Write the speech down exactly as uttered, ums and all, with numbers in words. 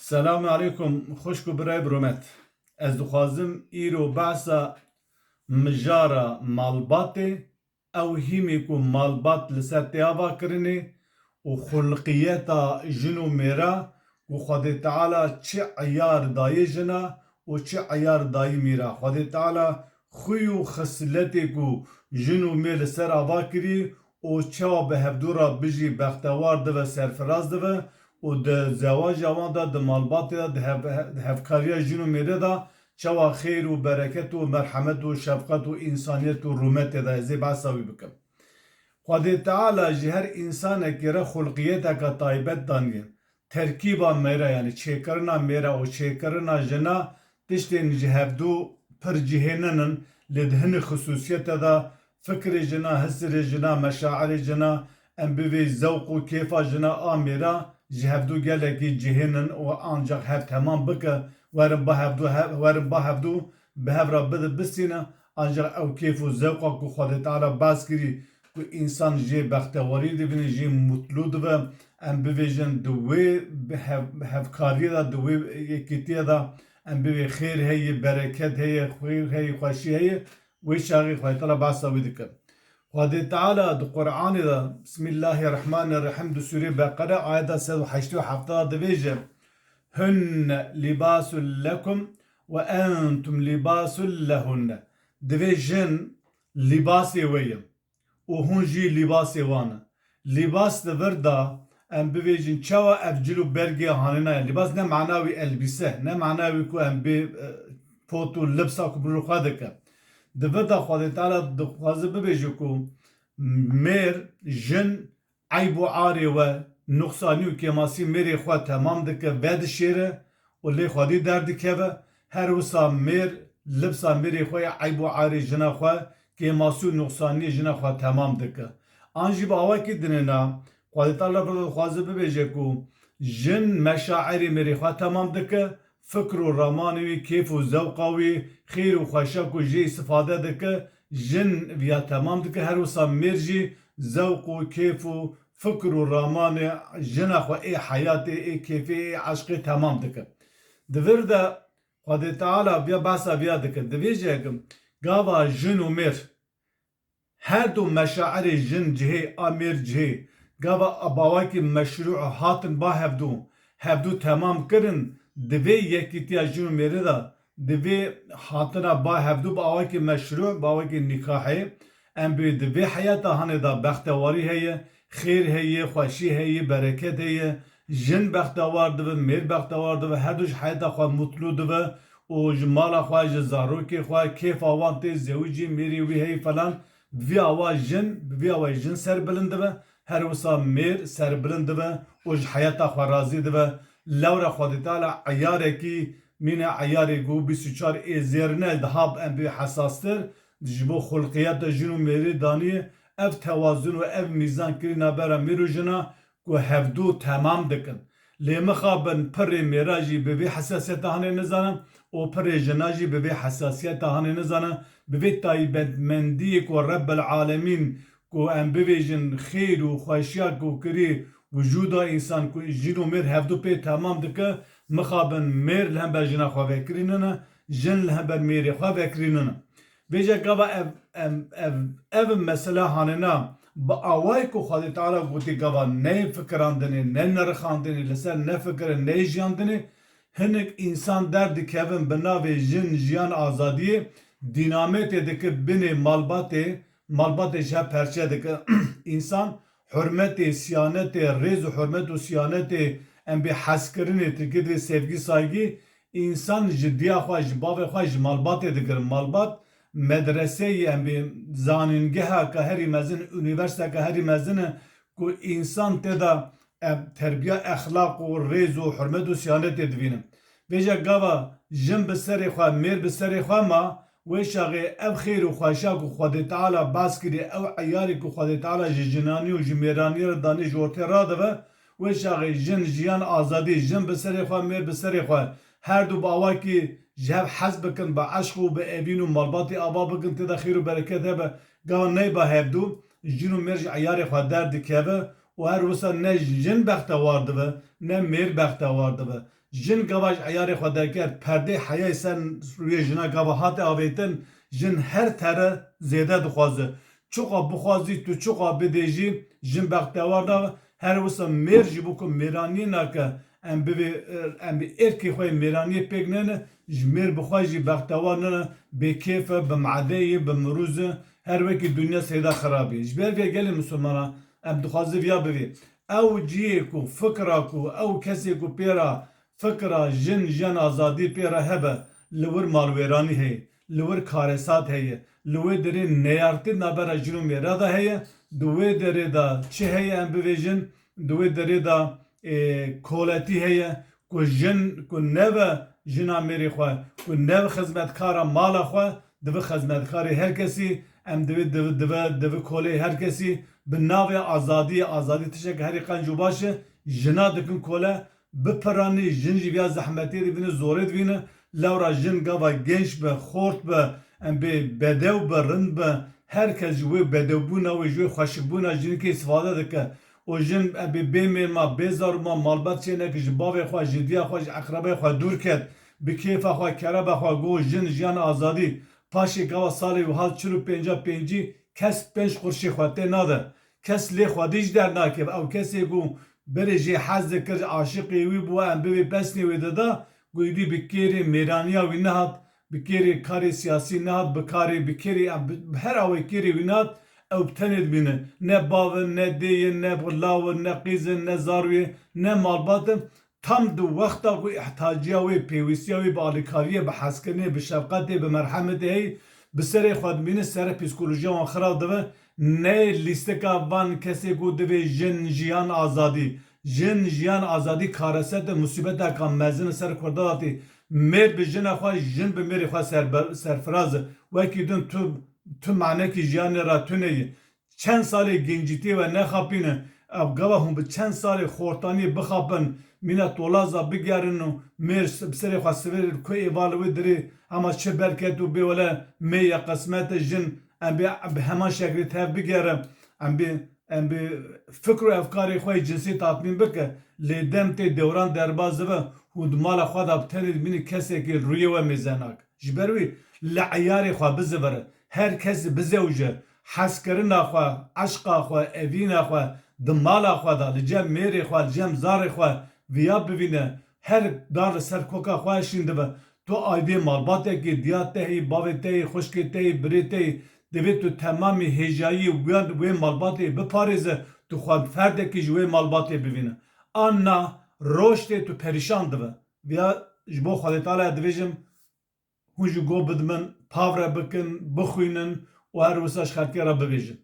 Selamun aleykum, xwişk û birayê bi rûmet. Ez dixwazim îro behsa mijara malbatê, ew hîmê ku malbat li ser tê ava kirinê û xulqiyeta jin û mêra ku Xwedê Teala çi eyar dayê jina û çi eyar dayî mîra. Xwedê Teala xwî û xisletê ku jin û mêr li ser ava kirî û çawa bi hevdû re bijî bextewar dibe, serfiraz dibe û di zewaja wan de, di malbatê de, di hev-, di hevkariya jin û mêrê de çawa xêr û bereket û merhemet û şefqet û însaniyet û rûmetê de. Ez ê behsa wî bikim. Xwedê Teala ji her însanekê re xulqiyeteke taybet daniye. Terkîba mêra, yanî çêkirina mêra û çêkirina jina, tiştên ji hevdû pir cihê ninin, lê di hinek xisûsiyete de fikrê jina, hisirê jina, meşairê jina, em bivê zewq û kêfa jina a mêra ji hevdû gelekî cihê nin û ancaq hev temam bike, werin ba hevdû, he-, werin ba hevdû bi hev re bide bistîne, ancaq ew kêf û zewqa ku Xwedê Teala behs kirî, ku însan jê bextewarî dibîne, jê mutlu dibe, em bivêjin di wê bi hev-, hevkariyê de, di wê yekîtiyê de, em bivê xêr heye, bereket heye, xêr heye, xweşî heye, wê çaxê Xwedê Teala behsa wî dike. Xwedê Teala di Qur'anê de, Bismillahirrahmanirrahim, di sûrê Beqere ayeta sed û heştê û heft de dibêje, "Hunne libasul lekum ve entum libasul lehunne." Divê jin lîbasê we ye û hûn jî lîbasê wan in. Lîbas di vir de, em bibêjin, çawa ev cil û bergê hanêna ye. Lîbas ne mana wî elbîse, ne mana wî ku em bê, e, pot û libsa ku bi rû xwe dike. Di vir de Xwedê Teala dixwaze bibêje ku mêr, jin eyb û arê we, nuqsanî û kêmasî mêrê xwe temam dike, vedişêre û lê xwedî derdikeve. Her wisa mêr, libsa mêrê xwe ya eyb û arê jina xwe, kêmasî û nuqsaniyê jina xwe temam dike. An jî bi awakî dinê na, Xwedê Teala vir dixwaze bibêje ku jin meşairê mêrê xwe temam dike, fikr û ramanê wî, kêf û zewqa wî, xêr û xweşa ku jê îstifade dike, jin viya temam dike, her wisa mêr jî zewq û kêf û fikr û ramanê jina xwe, ê heyatê, ê kêfê, ê eşqê temam dike. Di vir de Xwedê Teala viya behsa viya dike. Divêje gava jin û mêr, her du meşairê jin cihê a mêr cihê, gava a bawakî meşrû hatin ba hevdû, hevdû temam kirin, di vê yekîtiya jin û mêrê de, di vê hatina ba hevdû bi awakî meşrû, bi awakî nîkahê, em bê di vê heyata hanê de bextewarî heye, xêr heye, xweşî heye, bereket heye, jin bextewar dibe, mêr bextewar dibe, her du ji heyata xwe mutlu dibe û ji mala xwe, ji zarokê xwe, kêfa wan tê, zewicî, mêrê wî heye falan. Bi vî awa jin, bi vî awa jin serbilind dibe, her wisa mêr serbilind dibe û ji heyata xwe razî dibe. Lewra Xwedê Teala eyarekî mîne eyarê ku bîst û çar ê zêrine diha em bê hesastir, ji bo xulqiyeta jin û mêrê daniye, ev tewazun û ev mîzan kirî nabera mêr û jina ku hevdû temam dikin. Lê mixabin pirê mêra jî bi vê hesasiyeta hanê nizanin û pirê jina jî bi vê hesasiyeta hanê nizanin, bi vê taybetmendiyê ku Rebbil Alemîn, ku em bivêjin xêr û xweşiya ku kirî wicûda însan, ku jin û mêr hevdû pê temam dike, mixabin mêr li hember jina xwe vekirînine, jin li hember mêrê xwe vekirînine. Vêca gava ev, em, ev, ev mesele hanêna bi awayê ku Xwedê Teala gotî gava neyê fikirandinê, ne nirxandinê, li ser nefikirin, neyê jiyandinê, hinek însan derdikevin bi navê jin, jiyan, azadiyê, dînametê dike binê malbatê, malbatê ji hev perçe dike. Însan hurmetê, siyanetê, rêz û hurmet û siyanetê, em bê hezkirinê, tirkî divê sevgi, saygı, însan ji diya xwe, ji bavê xwe, ji malbatê digirin. Malbat medreseyê, em bê zanîngeha ka herî mezin, unîversiteka herî mezin e ku însan tê de, em, terbiya exlaq û rêz û hurmet û siyanetê dibînin. Vêca gava jin bi serê xwe, mêr bi serê xwe ma, wê çaxê ev xêr û xweşa ku Xwedê Teala behs kiriye, ew eyarê ku Xwedê Teala ji jinanî û ji mêranî re danî ji ortê radibe, wê çaxê jin, jiyan, azadî, jin bi serê xwe, mêr bi serê xwe, her du bi awakî ji hev hez bikin, bi eşq û bi evîn û malbatê ava bikin, tê de xêr û bereket hebe, gava neyba hevdû, jin û mêr ji eyarê xwe derdikeve û her wisa ne jin bextewar dibe, ne mêr bextewar dibe. Jin gava ji eyarê xwe derket, perdê heyayê ser rûyê jina gava hate avêtin, jin her tere zêde dixwaze. Çiqa bixwazî, tu çiqa bidê jî, jin bextewar nabe. Her wisa mêr jî bû ku mêraniyê nake, em bivê, em bi êrkê xwe yê mêraniyê pêk nene, ji mêr bi xwe jî bextewar nene, bêkêf e, bi made ye, bi mirûz e, her wekî dinya seyda xirabî. Ji ber vê gelê misilmana em dixwaze viya bivê. Ew cihê ku, fikra ku, ew kesê ku pê re fikra jin, jiyan, azadî pê re hebe, li wir malwêranî heye, li wir karesat heye, li wê derê neyartî navbera jin û mêra de heye, di wê derê de çi heye em bivêjin, di wê derê de, ê, koletî heye, ku jin, ku neve jina mêrê xwe, ku neve xizmetkara mala xwe, divi xizmetkarê her kesî, em divê, divi, divi, divi kolê her kesî, bi navê azadiyê, azadî tiştek herî qenc û baş e, jina dikin kole, bipiranî, jin jî viya zehmetiyê dibîne, zorê dibîne, lewra jin gava genç be, xort be, em bê bedew be, rind be, her kes ji wê bedewbûna wê, ji wê xweşikbûna jinikê îstifade dike. Û jin, em bê bê mêr ma, bê zarû ma, malbat çêneke ji bavê xwe, ji diya xwe, ji eqrebeyê xwe dûr ket, bi kêfa xwe, kereba xwe, got, jin, jiyan, azadî. Paşê gava salê wiha çil û pênca pêncî kes pênc qurşê xwe tê nade. Kes lê xwedî ji dernakeve. Ew kesê ku berê jê hez dikir, aşiqê wî bû, em bivê pesnê wê dida, ku êdî bi kêrê mêraniya wî nehat, bi kêrê karê siyasî nehat, bi karê, bi kêrê, bi, bi her awê kêrê wî nehat, ew bi tenê dibîne. Ne bav in, ne dê ye, ne law in, ne qîz in, ne zarû ye, ne malbat in. Tam di wexta ku îhtiyaciya wê, pêwîstiya wê bi alîkariyê, bi hezkirinê, bi şefqetê, bi merhemetê heyî, bi serê xwe dimîne, serê psîkolojiya wan xirab dibe. Neyê lîstika van kesê ku divê jin, jiyan, azadî. Jin, jiyan, azadî kareset e, musîbeteka mezin e ser Kurda hatî. Mêr bi jina xwe, jin bi mêrê xwe serbe-, serfiraz e. Wekî din tu, tu manekî jiyanê re tune yî. Çend salê gencîtiyê we nexapîne, ev gava hûn bi çend salê xortaniyê bixapin, mîna tolaza bigerin û mêr s-, bi serê xwe sivêr ku êva li wê dirê hema çi berket û bê wele mê ye qismet e jin, em bê bi heman şeklê tev bigere, em bê, em bê fikr û efkarê xwe yê cinsî tatmîn bike, lê dem tê dewran derbas dibe, hûn di mala xwe de bi tenê dibînin kesekî rûyê we mêze nake. Ji ber wî li eyarê xwe bizivire, her kes bizewje, hezkirina xwe, eşqa xwe, evîna xwe di mala xwe de, li cem mêrê xwe, li cem zarê xwe viya bivîne, her dar li ser koka xwe şîn dibe. Tu aydê malbatekî, diya te heyî, bavê te yî, xwişkê te yî, birê te yî, divê tu temamî hêjayî wiyan wê malbatê biparêze, tu xwe ferdekî ji wê malbatê bivîne. An na, roj tê tu perîşan dibe. Viya ji bo Xwedê Teala dibêjim, hûn jî go bidin min, pavre bikin, bixwînin û her wisa ji xelkê re bibêjin.